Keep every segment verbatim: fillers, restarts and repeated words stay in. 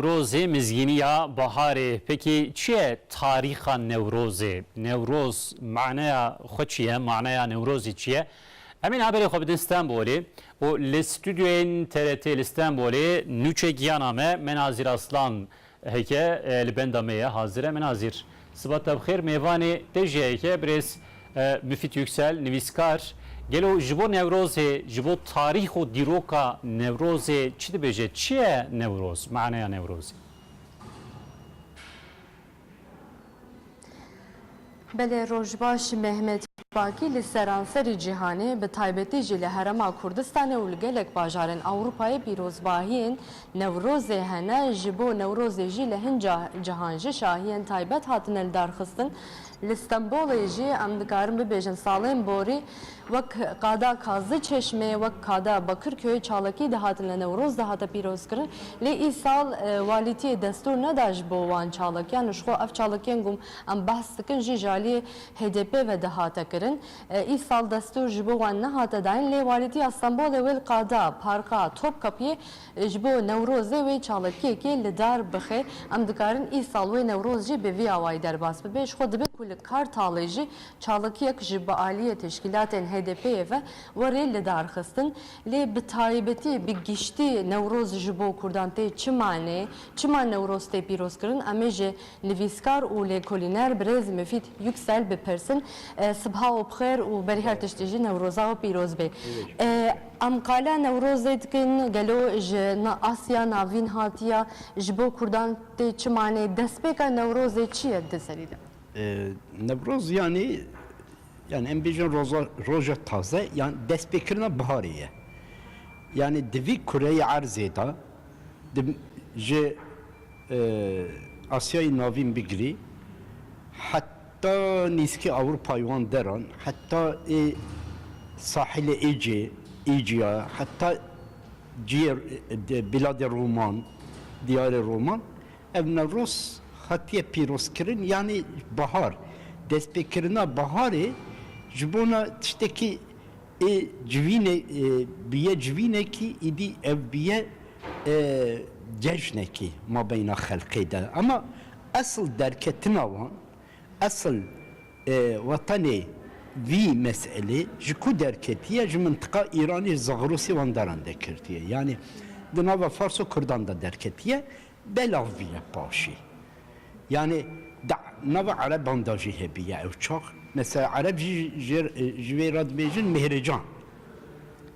Newrozê, mizgîniya baharê. Pekî çi ye tarîxa Newrozê? Newroz maneya xwe çi ye? Maneya Newrozê çi ye? Em ê haberê xwe bidin Stenbolê û li stûdyoyên T R T li Stenbolê nûçe giyana me Menazîr Aslan heke, e, li benda me ye, hazir e. Menazîr, siba te bi xêr. Mêvanê te jî heke, birêz, e, Müfit Yüksel, nivîskar. Gelo ji bo Newrozê, ji bo tarîx û dîroka Newrozê çi dibêje? Çi ye Newroz? Maneya Newrozê? Belê, roj baş Mehmet Pakî. Li seranserî cîhanê, bi taybetî jî li Herêma Kurdistanê û li gelek bajarên Ewropayê pîrozbahiyên Newrozê hene. Ji bo Newrozê jî li hin ca-, cihan ji şahiyên taybet hatine lidarxistin. Li Stenbolê jî em dikarin bibêjin salên borî wek qada Kazî Çeşmê, wek qada Bakirköy çalakî dihatin, li Newroz dihate pîrozkirin. Lê îsal, e, walîtiyê destûr neda ji bo wan çalakiyan. Ji xwe ev çalakiyên ku em behs dikin jî ji aliyê H D P ve dihate kirin. E, îsal destûr ji bo wan nehate dayîn, lê walîtiya Stenbolê wê li qada parka Topkapiyê, e, ji bo Newrozê wê çalakiyekê li dar bixe. Em dikarin îsal wê Newroz jî bi vî awayî derbas bibe. Ji xwe dibe ku li Kartalê jî çalakiyek ji bi aliyê teşkîlatên H D P'ê ve were lidarxistin. Lê bi taybetî, bi giştî Newroz ji bo Kurdan tê çi mane, çima Newroz tê pîrozkirin? Em ê ji nivîskar û lêkolîner birêz Müfit Yüksel bipirsin. E, sibha we bi xêr û berî her tiştî jî Newroza we pîroz bê. E, em qala Newrozê dikin, gelo ji na-, Asya Navîn hatiya, ji bo Kurdan tê çi mane, destpêka Newrozê çi ye di serî de? E, Newroz, yanî, yanî em bêjin roza, roja taze, yan destpêkirina biharê ye. Yanî di vî kureyê erzê de, di, ji, e, Asyayê Navîn bigirî, heta nîskî Ewropayê wan deran, heta ê sahilê Êcê, Êciya, heta ciyê, e, de, biladê Roman, diyarê Roman, ev Newroz hatiye pîrozkirin, yanî bahar, destpêkirina baharê ji bona tiştekî ê civîne, e, biye civînekî, îdî ev biye, e, cejnekî mabeyna xelkê de. Ama esil derketina wan, esil, e, wetenê vî meselê ji ku derketiye? Ji mintiqa Îranê, Zagrosê wan deran de kirtiye. Yanî di nava Fars û Kurdan de derketiye. Belav bîye paşî. Yanî di nava Ereban de jî hebiye ew çax. Mesela Ereb jî ji, ji vê re dibêjin Mihrican.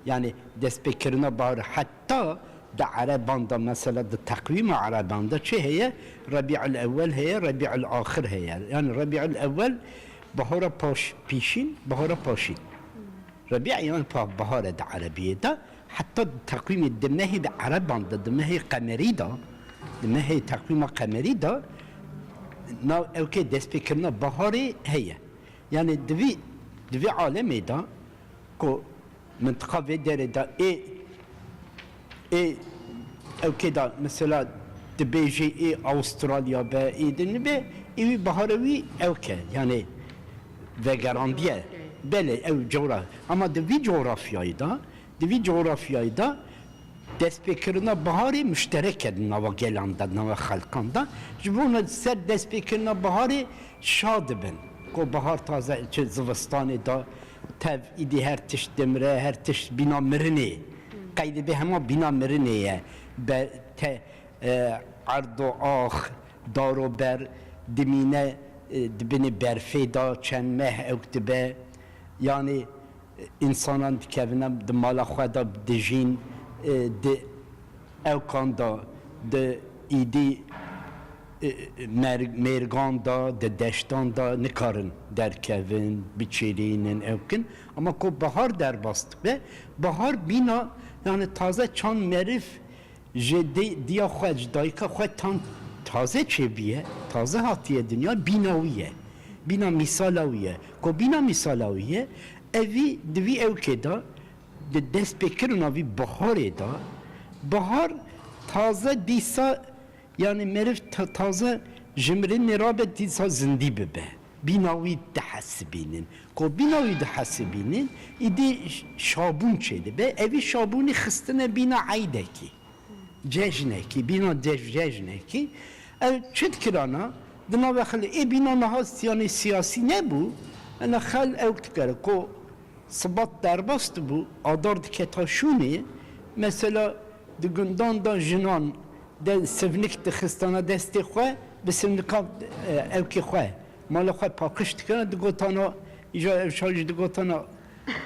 Yanî destpêkirina bahar, heta di Ereban de, mesela di teqwîma Ereban de çi heye? Rebî'ul Ewwel heye, Rebî'ul Axir heye. Yanî Rebî'ul Ewwel bahara paş, pîşîn, bahara paşîn. Rebî, yanî pa-, bahar e di erebiyê de, heta di teqwîmê di mehê di ereban de, di mehê qemerî de, di mehê teqwîma qemerî de, nav ewkê destpêkirina baharê heye. Yanî di vî, di vî alemê de ku mintiqa vê derê de ê, ê ewkê de mesela dibêjê ê Avustralya be, ê din be, ê wî bahara wî ewke, yanî vegerandiye. Belê, ew coğra-, ama di vî coğrafyayê de, di vî coğrafyayê de destpêkirina baharê muşterek e di nava gelan de, di nava xelkan de. Ji bona ser destpêkirina baharê şa dibin. Ku bahar taze, çi zivistanê de tev îdî her tişt dimire, her tişt bîna mirinê. Qeydê bê hema bîna mirinê ye. Be-, te-, e, erd û ax, dar û ber dimîne, e, di binê berfê de çend meh ewk dibe. Yanî, e, însanan dikevine di mala xwe de dijîn, e, di ewkan de, di îdî, e, mer-, mêrgan de, di deştan de nikarin derkevin, biçêrînin, ewkin. Ama ku bahar derbas dibe, bahar bîna, yanî taze çand meriv ji dê-, diya xwe, ji dayika xwe tan taze çêbûye, taze hatiye dinya, bîna wî ye. Bîna mîsala wî ye. Ku bîna mîsala wî ye, evî di vî ewkê de, di destpêkirina vî biharê de, bihar taze dîsa, yanî meriv ta-, taze ji mirinê rabe dîsa zindî bibe. Bîna wî dihesibînin. Ku bîna wî dihesibînin, îdî ş-, şabûn çêdibe. Evî şabûnî xistine bîna eydekî. cejnekî, bîna cej-, cejnekî, ew çi dikirana, di nava xelkê, ê bîna niha yanî siyasî nebû, ena xel ew dikir, ku sibat derbas dibû, adar diketa şûnê, mesela di gundan de jinan de sivnik dixistana destê xwe, bi sivnika, e, ewkê xwe, mala xwe paqij dikirana, digotana, îja ev şajî digotana,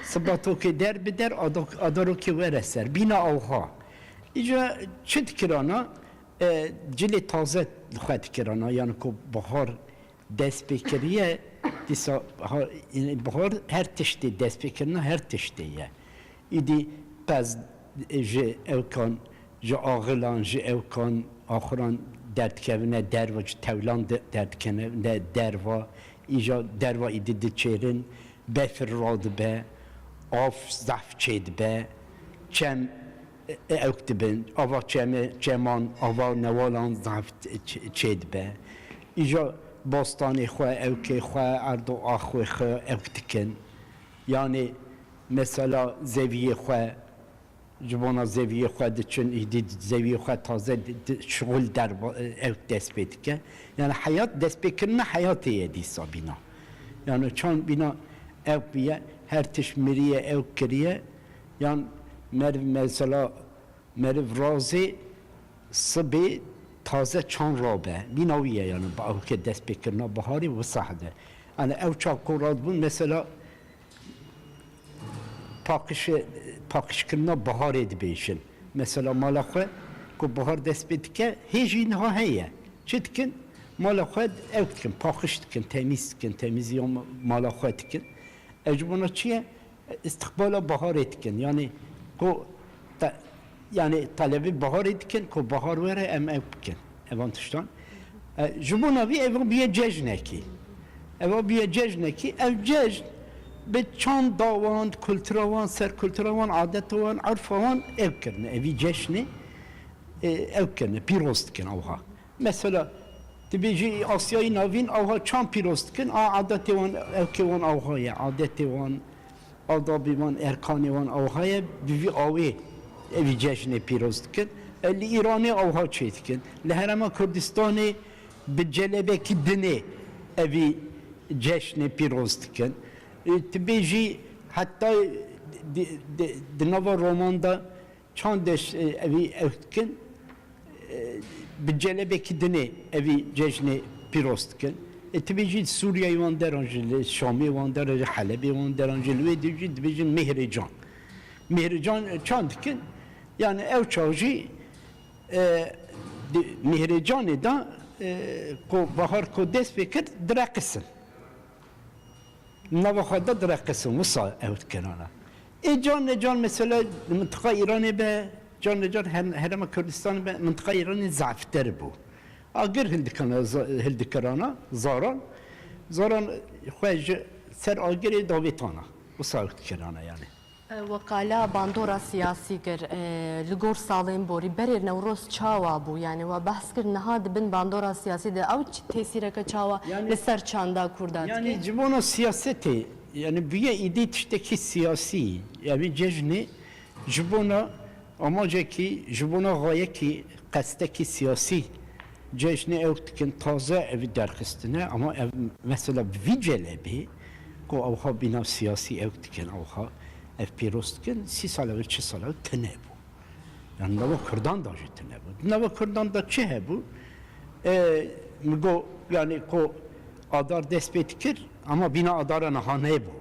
sibatokê der bi der, adok-, adarokê were ser. Bîna awha. Îja çi dikirana? E, cilê taze li xwe dikirana, yani ku bahar dest pê kiriye, dîsa ha-, yani bahar her tiştê dest pê kirina her tiştê ye. Îdî qez ji ewkan, ji axilan, ji ewkan, axiran derdikevine derva, ji tewlan de-, derdikevine derva, îja derva îdî diçêrin, befir radibe, av zehf çêdibe, çem, e, ewk dibin, ava çeme-, çeman, ava newalan zehf ç-, çêdibe. Îja bostanê xwe, ewkê xwe, erdo axwê xwe ewk dikin. Yanî mesela zeviyê xwe, ji bona zeviyê xwe diçin, îdî zeviyê xwe taze di, di, şixul derba, ew dest pê dike. Yani heyat, destpêkirina heyatê ye dîsa bîna. Yani çand bîna ew bûye, her tişt miriye, ew kiriye. Yan meriv mesela, meriv razê sibê taze çand rabe. Bîna wî ye yani, ba-, ew ke destpêkirina biharê wisa hede. Yani ew çav ku radibûn mesela, paqij-, paqijkirina biharê dibêjin. Mesela mala xwe ku bihar dest pê dike, hê jî niha heye. Çi dikin? Mala xwe ew dikin, paqij dikin, temîz dikin, temîziya ma-, mala xwe dikin. Ev ji bona çi ye? Îstiqbala biharê dikin. Yani ku te-, yani telebî biharê dikin, ku bihar were em ew bikin. Evan tiştan. E, ji bona vî eva bûye cejnekî. Eva bûye cejnekî. Ev cejn bi çanda wan, kultura wan, serkultura wan, adeta wan, erfa wan ev kirine. Evî cejnê, e, ew kirine. Pîroz dikin awha. Mesela, dibêjî Asyayî Navîn awha çand pîroz dikin. A adetê wan, ewkê wan awha ye. Adetê wan, adabê wan, erkanê wan awha ye, bi vî awê evî cejnê pîroz dikin. E, li Îranê awha çê dikin. Li Herêma Kurdistanê bi celebekî dinê evî cejnê pîroz dikin. E, tu bêjî heta di, di, di nava roman de çand deş, e, evî ew dikin, e, bi celebekî dinê evî cejnê pîroz dikin. E, tibê jî Sûriyeyê wan deran jî, li Şamê wan deran jî, Helebê wan deran jî, li wê dî jî dibêjin Mêhrê Can. Mêhrê Can, e, çand dikin. Yani ew çax jî, e, di Mêhrê Canê de, e, ku bahar ku dest pê kir, direqisin. Nava xwe de direqisin, wisa ew dikin ana. Ê can ne can mesela li mintiqa Îranê be, can ne can her-, herêma Kurdistanê be, mintiqa Îranê zaftir bû. Agir hildikana za-, hildikirana zaran, zaran xwe ji ser agirê davêtana. Wisa ew dikirana yani. We qala bandora siyasî kir, e, li gor salên borî, berê Newroz çawa bû? Yani we behs kir niha di bin bandora siyasî de ew çi tesîreke çawa Yani li ser çanda Kurda dike? Yani ji bona siyasetê, yani bûye îdî tiştekî siyasî, yani cejnê ji bona amacekî, ji bona xayekî, qestekî siyasî cejnê ew dikin, taze evî derxistine, ama ev mesela bi vî celebê ku ewha bîna siyasî ew dikin, ewha ev pîroz dikin, sî sal ew, çi sal ew tune bû. Yani nava Kurdan da jî tune bû. Di nava Kurdan da çi hebû? E, min got, yani ku adar dest pê dikir, ama bîna adara niha nebû.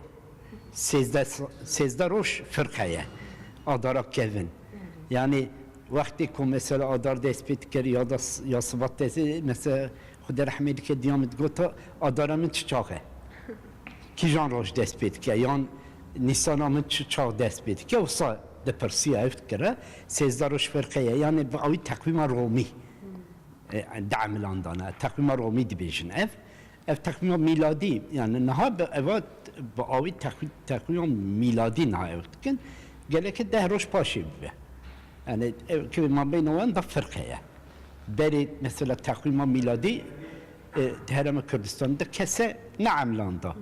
Sêzdeh, sêzdeh roj firqe ye. Adara kevin. Yani wextê ku mesela adar dest pê dikir ya da s-, ya sibat dest, mesela Xwedê rehmê dike diya min digota, adara min çi çax e? Kîjan roj dest pê dike? Yan nîsana min çi çax dest pê dike? Wisa dipirsiya ev dikire. Sêzdeh roj firqe ye. Yani bi awî teqwîma Romî, e, de emilandana. Teqwîma Romî dibêjin ev. Ev teqwîma mîladî, yani niha bi eva bi awî teqwî-, teqwîma mîladî niha ew dikin. Geleke deh roj paşê bibe. Yani ev ki mabeyna wan da firqe ye. Berê mesela teqwîma mîladî, e, di Herêma Kurdistanê de kese ne emlanda.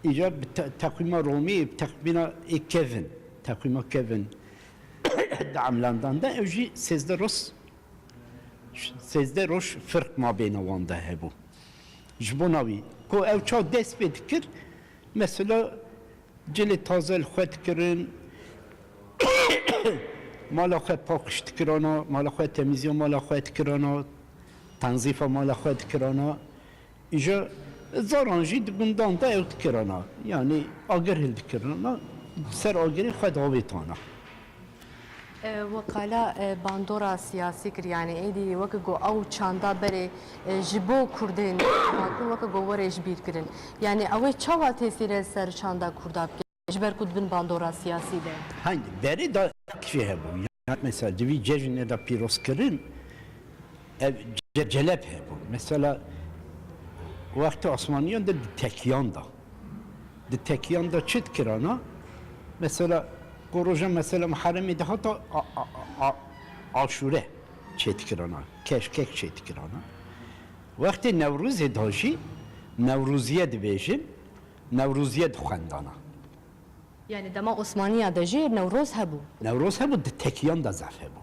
Îca bi te-, teqwîma Romî, bi teqwîma ê kevin, teqwîma kevin de emlandan de ew jî sêzdeh roj sêzdeh roj firq mabêna wan de hebû. Ji bona wî ku ew çawa dest pê dikir, mesela cilê taze li xwe dikirin, mala xwe paqij dikirana, mala xwe temîziya mala xwe dikirana, tenzîfa mala xwe dikirana. Îja zaran jî di gundan de ew dikirana. Yanî agir hildikirana, ser agirê xwe davêtana. E, we qala, e, bandora siyasî kir, yanî êdî weke ku ew çanda berê, e, ji bo Kurdên Bakur weke ku were ji bîr kirin. Yanî ew ê çawa tesîrê ser çanda Kurda bike? Ji ber ku dibin bandora siyasî de. Heyî, berê de ev jî hebû. Yanî mesela di vî cejnê de pîrozkirin, ev ce-, celeb hebû. Mesela wextê Osmaniyan de di tekiyan de. Di tekiyan de çi dikirana? Mesela ku roja mesela Muharremê de hata a, a, a, a, Aşûre çêdikirana, keşkek çêdikirana. Wextê Newrozê de jî Newroziye dibêjin, Newroziye dixwendana. Yanî dema Osmaniya de jî Newroz hebû. Newroz hebû, di tekiyan de zaf hebû.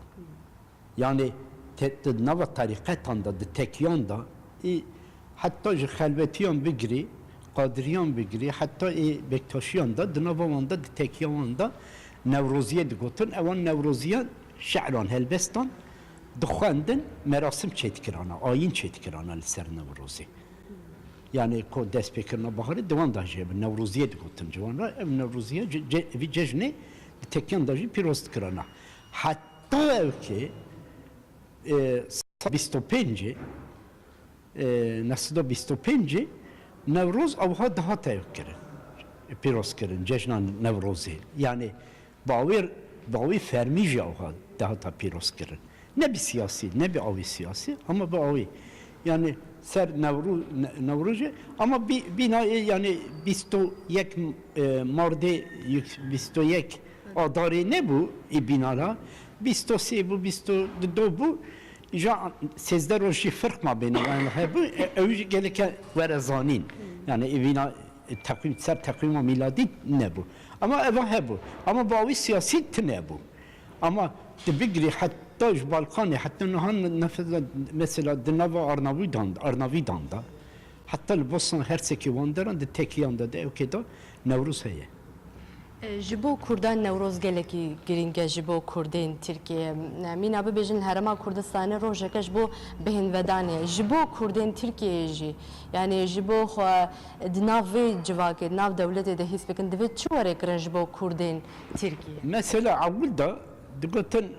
Yanî te-, di nava terîqetan de, di tekiyan de, ê, heta ji xelwetiyan bigirî, qadiriyan bigirî, heta ê Bektaşiyan de, di nava wan de, di tekiya wan de Newroziye digotin. Ewan Newroziyan şi'ran, helbestan dixwendin, merasim çêdikirana, ayîn çêdikirana li ser Newrozê. Yanî ku destpêkirina baharê di wan de jî hebin, Newroziyê digotin ciwan re. Ev Newroziye ce-, ce-, vî cejnê di tekiyan de jî pîroz dikirana. Heta ew ki, e, sed bîst û pêncê, e, neh sed û bîst û pêncê Newroz ewha dihate ew kirin, pîroz kirin, cejna Newrozê. Yanî Bawê, bawê fermî jî ewha dihata pîrozkirin. Ne bi siyasî, ne bi awê siyasî, ama bi awê. Yanî ser Newro-, Ne-, Newrojê, ama bî-, bîna ê, yanî bîst û yek, e, Mardê, yük-, bîst û yek Adarê nebû ê bînara. Bîst û sê bû, bîst û du bû. Ja sêzdeh roj jî firq mabêna wan hebû, e, ew jî geleke were zanîn. Yanî ê bîna e, teqwîm, ser teqwîma mîladî nebû. Ama eva hebû. Ama bi awî siyasî tune bû. Ama tu bigirî heta ji Balkanê, heta niha nefes, mesela di nava Arnavîdan, Arnavîdan de, heta li Bosna Hersekê wan deran di tekiyan de, de ewkê de Newroz heye. E, ji bo Kurdan Newroz gelekî girîng e, ji bo Kurdên Tirkiyê. E, mîna bibêjin li Herêma Kurdistanê rojeke ji bo bêhnvedanê. Ji bo Kurdên Tirkiyeyê jî, yanî ji bo xwe di nav vê civakê, di nav dewletê de hîs bikin, divê çi were kirin ji bo Kurdên Tirkiyê? Mesela ewil de digotin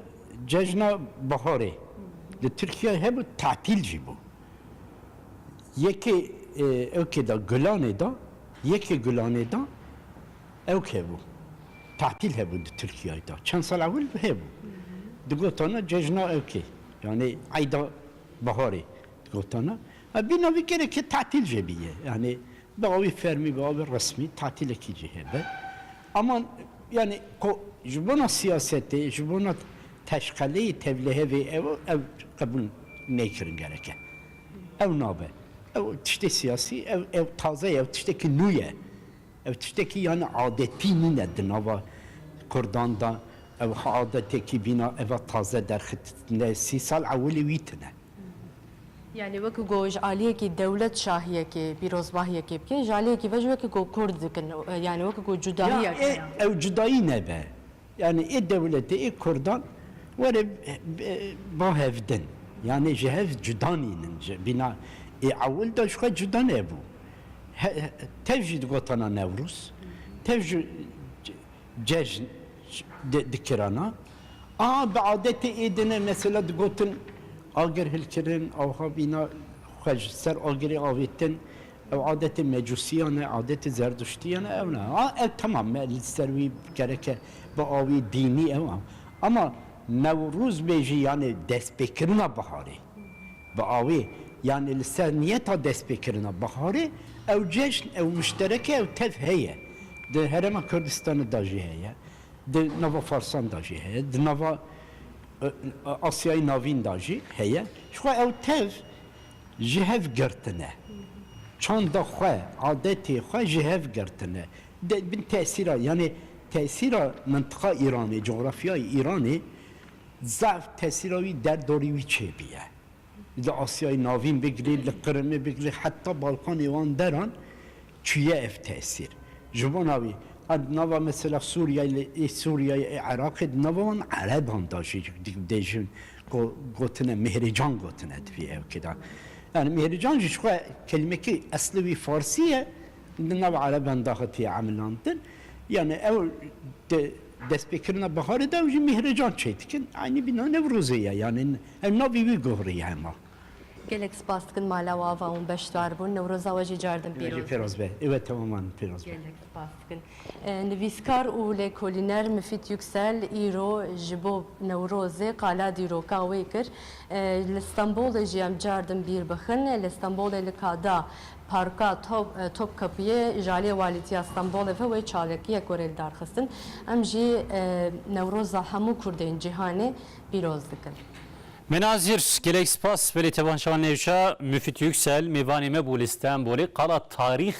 cejna baharê li Tirkiye hebû, tatîl jî bû. Yekê, e, ewkê de Gulanê de, yekê Gulanê de ewk hebû. Tatîl hebû di Tirkiyeyê de. Çend sal ewil hebû. Digotana cejna ewkê. Yanî eyda baharê digotana. Ha, bîna vî gereke tatîl jê bîye. Yanî bi awî fermî, bi awî resmî tatîlekî jî hebe. Ama yanî ko ji bona siyasetê, ji bona teşqeleyê tevlihevê ew, ew qebûl neykirin gereke. Ew nabe. Ew tiştê siyasî, ew, ew taze ye, ew tiştekî nû ye. Ew tiştekî yani adetî nîne di nava Kurdan de. Ew ha adetekî bîna eva taze derxistine, sî sal ewilî wî tine. Yani wekî ku ji aliyekî dewlet şahiyekê, pîrozbahiyekê bike, ji aliyekî ve jî wekî ku Kurd dikin, yani wekî ku cudahiyek Ya, e, heye. Ew cudayî nebe. Yani ê dewletê, ê Kurdan were, e, ba hevdin. Yani ji hev cuda nînin. Ji bîna ê ewil de ji xwe cuda nebû. He, he, tev jî digotana Newroz. Tev jî cejn di-, dikirana. A bi adetê ê dine mesela digotin agir hilkirin, awha bîna xwe ji ser agirê avêtin. Ew adetê mecûsiyan e, adetê zerduştiyan e, ew ne. Ha, ew temam, me li ser wî gereke bi awî dînî ew a. Ama Newroz bêjî, yani destpêkirina biharê. Bi awî, yani li ser niyeta destpêkirina biharê, ew cejn, ew muştereke, ew tev heye. Di Herêma Kurdistanê de jî heye. Di nava Farsan de jî heye. Di nava, e, e, Asyayê Navîn de jî heye. Ji xwe ew tev ji hev girtine. Çanda xwe, adetê xwe ji hev girtine. De, bin tesîra, yani tesîra mintiqa Îranê, coğrafyayê Îranê zaf tesîra wî derdorî wî çêbîye. Li Asyayê Navîn bigirî, li Qirimê bigirî, heta Balkanê wan deran çûye ev tesîr. Ji bona wî, ha di nava mesela Sûriyeyê, ê Sûriyeyê, ê Iraqê, di nava wan Ereban da jî dibêjin, go-, gotine, Mihrican gotine di vî ewkê de. Yani Mihrican jî ji xwe kelimekî eslî wî Farsî ye, di nava Ereban de hatiye emilandin. Yani ew di destpêkirina biharê de ew jî Mihrican çêdikin. Eynî bîna Newrozê ye, yani ew navê wî guheriye hema. Gelek spas dikin mala we ava hûn beşdar bûn. Newroza we jî cardin Pêroz be. Pêroz be. Ew ê temaman pêroz be. Gelek spas dikin. E, nivîskar û lêkolîner Mifîd Yüksel îro ji bo Newrozê qala dîroka wê kir. E, li Stenbolê jî em cardin bîr bixin. Li Stenbolê li Kada Parka Top, e, Topkapiyê ji aliyê Walîtiya Stenbolê ve wê çalakiyek were li dar xistin. Em jî, e, Newroza hemû Kurdên cîhanê pîroz dikin. Menazîr, gelek spas belê tebanşan nêvşa. Müfit Yüksel mêvanê me bû li Stenbolê. Qala tarîx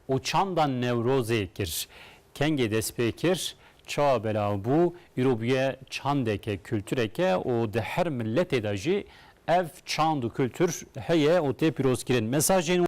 û çanda Newrozê kir. Kengê dest pê kir, çawa belav bû, îro bûye çandeke, kultureke û di her miletê de jî ev çand û kultur heye û tê pîrozkirin. Mesajên